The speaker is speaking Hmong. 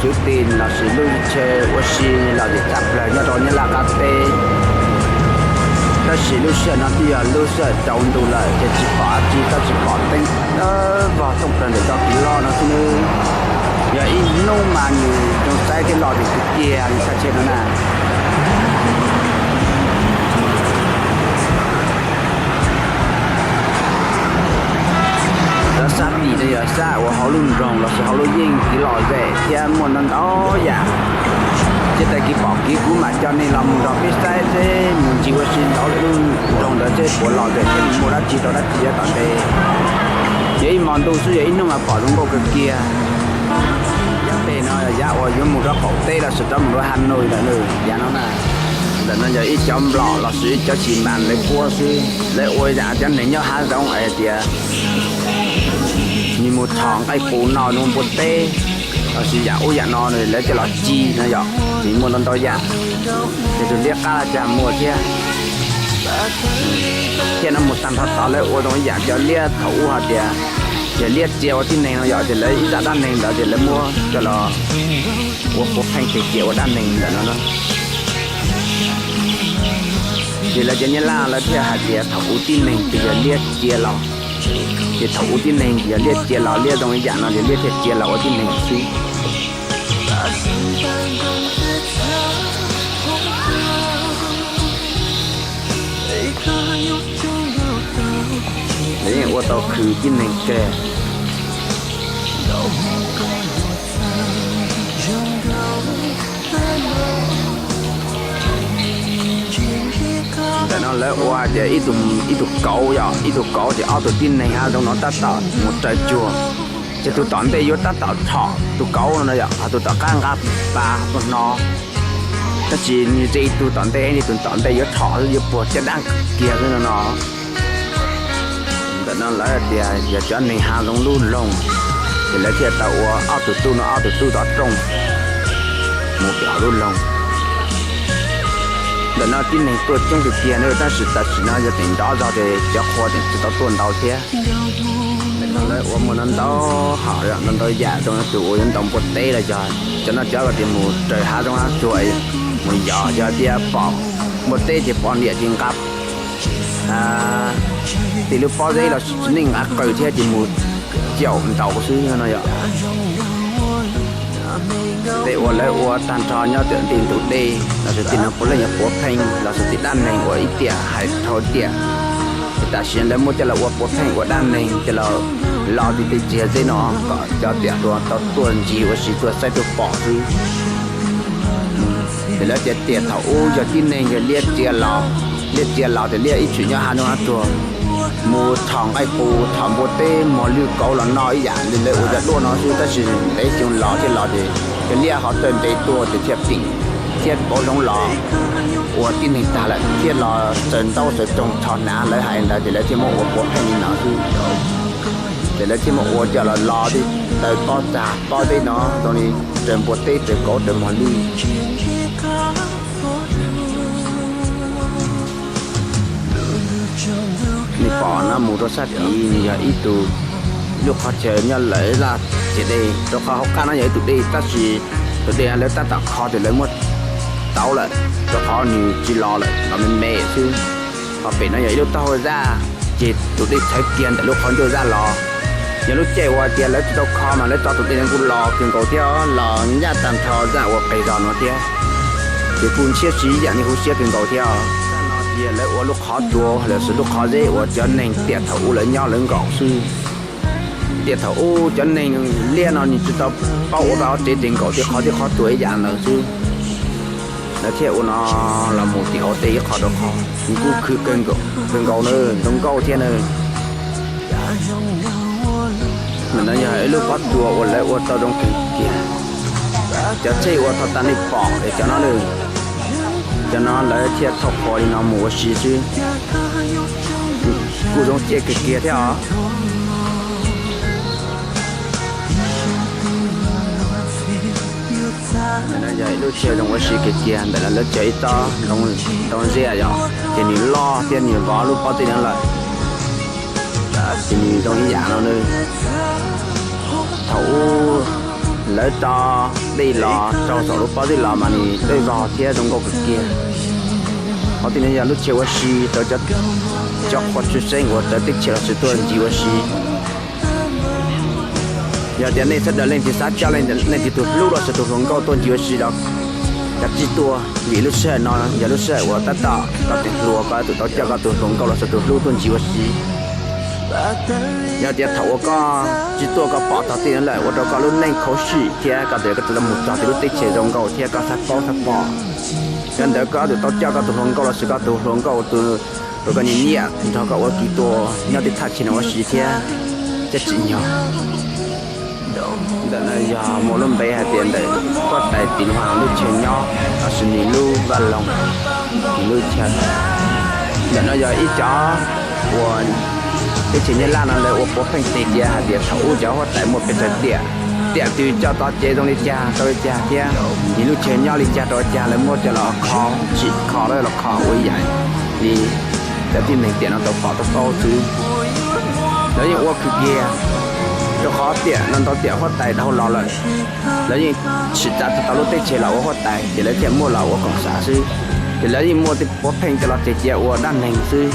xwb tis lossis lub chaw ua si los tim txaj plaws nyob rau Nyab Laj qab teb. Tab sis lub sij hawm no twb yog lub sij hawm tsaus ntuj lawm ces tsis pom dab tsi, tsis pom teeb vog thooj plaws ntawm tog kev loj no xwb. Yog ib hnub mas nws zoo saib thiab los tim tiag tiag li tshaj tsheb no na. Lawv sab tim no yog sab uas hauv lub nroog lossis hauv lub yeej kev lom zem thiab muaj ntau ntau yam. Ces tag kis pom kev kuv mam coj nej los mus nrog peb saib seb mus ncig ua si ntawm lub nroog ntawd seb puas lom zem thiab muaj dab tsi rau dab tsi nyob tom ntej. Yog ib hmo ntuj xwb yog ib hnub mas pom zoo nkauj kawg kiag. Yav pem no yog yav uas yuav mus rau qaum teb lossis rov mus rau Hà Nội ntawm no, yav no na. Ntawm no yog ib cov nplom lossis ib cov xi mas lawv puab xwb, lawv ua yam cov neeg nyob hav zoov es tias nws mus txhom nqaij qus no zoo npua teb lossis yam ub yam no lawv coj los ci no yom, nws muaj ntau ntau yam. Ces tus liab qab cas muaj thiab. Thiab no mus tag nrho tod lawv ua zoo ib yam cov liab thaum ub hais tias, ces liab txia ua tib neeg no yom, ces lawv ib zaj dab neeg ntawd ces lawv muab coj los ua puav pheej ces cia ua dab neeg ntawm no na. Ces lawv cov Nyab Laj lawv thiaj hais tias thaum ub tib neeg ces yog liab txia los, ces thaum ub tib neeg ces yog liab txia los, liab zoo ib yam no ces liab thiaj txia los ua tib neeg xwb. Lawv yeej ua tau khwv tib neeg kawg. Ntawm no lawv ua hais tias ib tug kauv yom, ib tug kauv ces ob tug tib neeg hav zoov no tab tom mus raws cuag, ces tus tom ntej yuav tab tom txhom tus kauv no yom, ho tus tom qab nqa pas tuaj hno. Tab sis nws ze tus tom ntej heev li, tus tom ntej yuav txhom xwb, yuav puag caj dab kiag xwb no no. Ntawm no lawv tias yog cov neeg hav zoov lub loog, ces lawv thiaj tau ua ob tug tub no ob tug tub tov rooj mus pem hauv lub loog. Ntawm no tib neeg tuaj coob tiag tiag na, tab sis tam sim no yog teem nrov zog ces cov qhua tseem tsis tau tuaj ntau thiab. Ntawm no lawv ua muaj ntau ntau hom, ntau ntau yam, zoo tus uas yuav ntaus npua teb los yog cov no cov tias mus raws hav zoov hav tsuag mus yos, yog tias pom npua teb ces pov niam ces nqa tej lub pob zeb los sis txiv neej nqa qws thiab ces mus caum ntaus xwb no yom. Tej uas lawv ua tag nrho nyob tim ntug dej los sis tim no puav leej yog puav pheej los sis tim dab neeg uas ib tiam hais dhau tiam. Ces tam sim lawv muab coj los ua puav pheej ua dab neeg coj los lo tim tej txiag zeb no kom cov tiam hluas tau tuaj ncig ua si tuaj saib tuaj pom xwb. Ces lawv tias tiam thaum ub yog tib neeg yog liab txia los, liab txia los ces liab ib txwm nyob hav zoov hav tsuag mus txhom nqaij qus txhom npua teb mos lwj kauv los noj ib yam li lawv ua cov duab no xwb, tab sis ntev xyoo los thiaj los ces cov liab ho txawj nte tuaj ces thiaj pim thiab pauv zoov los ua tib neeg tag lawm thiaj los txawm ntaub txawm roog txhom hnav lawv hais ntawd ces lawv thiaj muab ua puav pheej li no xwb. Ces lawv thiaj muab ua coj los lo tej taw pob txag pob zeb no zoo li raws npua teb raws kauv raws mos lwj. Nws pom no mus rau sab tid nws yog ib tug lub qhov chaw nyob lawv zaj ciam dej, rau qhov hauv qab no yog ib tug dej tab sis tus dej no lawv tab tom kho ces lawv muab tauv lawm, rau qhov nws tsis los lawm, los me me xwb. Ho pem no yog ib lub taub hau zaj, ces tus dej txhawv kiag ntawm lub qhov ncauj zaj los. Yog lub caij uas tias lawv tsis tau kho mas lawv tso tus dej no kuj los kawg nkaus thiab, los ncaj tag nrho zaj uas qis zog no thiab. Ces kuj ntshiab si ib yam li huv siab kawg nkaus thiab. Ces lawv ua lub qhov tsua lossis lub qhov zeb uas cov neeg tiam thaum ub lawv nyob lawv nkaum xwb. Tiam thaum ub cov neeg liab no nws tsis tau paub ua vaj ua tsev, ces nkaum tej qhov tej qhov tsua ib yam ntawd xwb. Lawv thiaj ua no los mus tim hauv tej ib qho rau qhov nws kuj khwv kawg nkaus na, zoo nkauj thiab na. Ntawm no yog ib lub pob tsuas uas lawv ua tau zoo kawg kiag. Cov tsheb uas thaum tas nej pom es cov no, cov no lawv thiaj thauj qhua li no mus ua si xwb. Kuj zoo ciaj kawg kiag thiab os. Ntawm no yog ib lub chaw zoo ua si kawg kiag, ntawm no lawv cog ib tsob ntoo ziaj yom, ces nws loj thiab nws vov lub pob zeb no lawm. Ces nws zoo ib yam no na. Thaum ub lawv tso dej los rau saum lub pob zeb los mas nws dej vog thiab zoo nkauj kawg kiag. Qhov twg no yog lub chaw ua si rau cov qhua tshwj xeeb uas rawv teb chaws los sis tuaj ncig ua si. Yog tias nej sawv daws leej twg xav coj leej twg tus hlub los sis tus hluas nkauj tuaj ncig ua si los kav tsij tuaj, vim lub sij hawm no yog lub sij hawm uas tab tom koj tseem hluas, koj yuav tsum tau coj koj tus hluas nkauj los sis tus hlub tuaj ncig ua si. Yog tias thaum uas koj tsis tuaj koj pom txog tej no lawm ua rau koj lub neej khuv xim thiab koj tseem mus txog tej lub teb chaws zoo nkauj thiab koj xav paub xav pom. Yog ntawd koj yuav tsum tau coj koj tus hluas nkauj los sis koj tus hluas nkauj tus uas koj nyiam nyiam nrog koj ua ke tuaj nyob tej thaj chaw no ua si thiab, thiab tsim nyog. Ntawm no yog muaj lub npe hais tias ntawm huab tais Tis Vaj lub chaw nyob los sis nws lub vaj loog, nws lub chaw. Ntawm no yog ib cov uas teb chaws Nyab Laj no lawv ua puav pheej tiag tias hais tias thaum ub cov huab tais muaj pes tsawg tiam, tiam twg coj txoj kev zoo li cas rau li cas thiab nws lub chaw nyob li cas rau li cas lawv muab coj los kho, tsim kho los kho ua ib yam li cov tib neeg tiam no tau pom tau paub xwb. Lawv yeej ua khwv kiag, rau qhov tiam no ntau tiam huab tais dhau los lawm, lawv yeej tsim txav tsis tau lub teb chaws los ua huab tais ces lawv thiaj muab los ua koom xav xwb. Ces lawv yeej muaj tej puav pheej coj los tseg cia ua dab neeg xwb.